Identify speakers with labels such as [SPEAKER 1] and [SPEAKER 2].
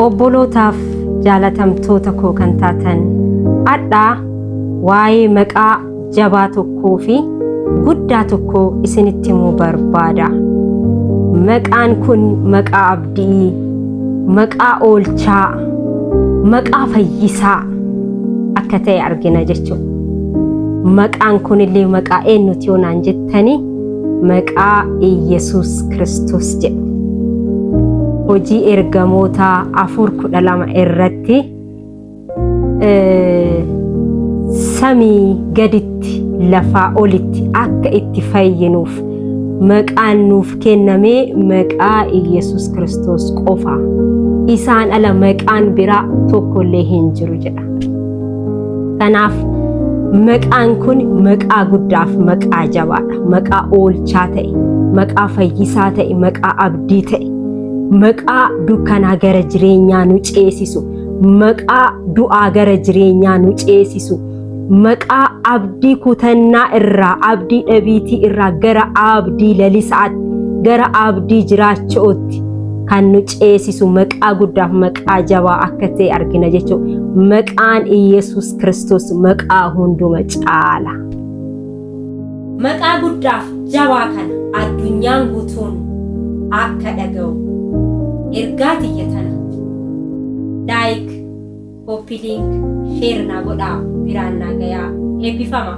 [SPEAKER 1] Obbolootaaf jaalatamtoota koo kan taatan adhaa waa'ee maqaa jabaa tokkoo fi guddaa tokkoo isinitti himuu barbaada. Maqaan kun maqaa abdii, maqaa oolchaa, maqaa fayyisaa akka ta'e argina jechuudha. Maqaan kunillee maqaa eenyuti yoo naan jettanii, maqaa Iyyasuus Kiristoos jedhu. Hojii Ergamootaa 4:12 irratti, samii gaditti lafaa olitti akka itti fayyinuuf maqaan nuuf kennamee maqaa Iyyasuus Kiristoos qofa. Isaan ala maqaan biraa tokkollee hin jiru jedha. Kanaaf maqaan kun maqaa guddaaf maqaa jabaadha. Maqaa oolchaa ta'e, maqaa fayyisaa ta'e, maqaa abdii ta'e, maqaa dukkanaa gara jireenyaa nu ceesisu, maqaa du'aa gara jireenyaa nu ceesisu, maqaa abdii kutannaa irraa, abdii dhabiitii irraa gara abdii lalisaatti, gara abdii jiraacha'utti kan nu ceesisu maqaa guddaaf maqaa jabaa akka ta'e argina jechuudha. Maqaan Iyyasuus Kiristoos maqaa hunduma caala. Maqaa guddaaf jabaa kana addunyaan guutuun akka dhaga'u ergaa tiyya tana like, copy link, share naa godhaa, biraan naa gayaa. Eebbifama.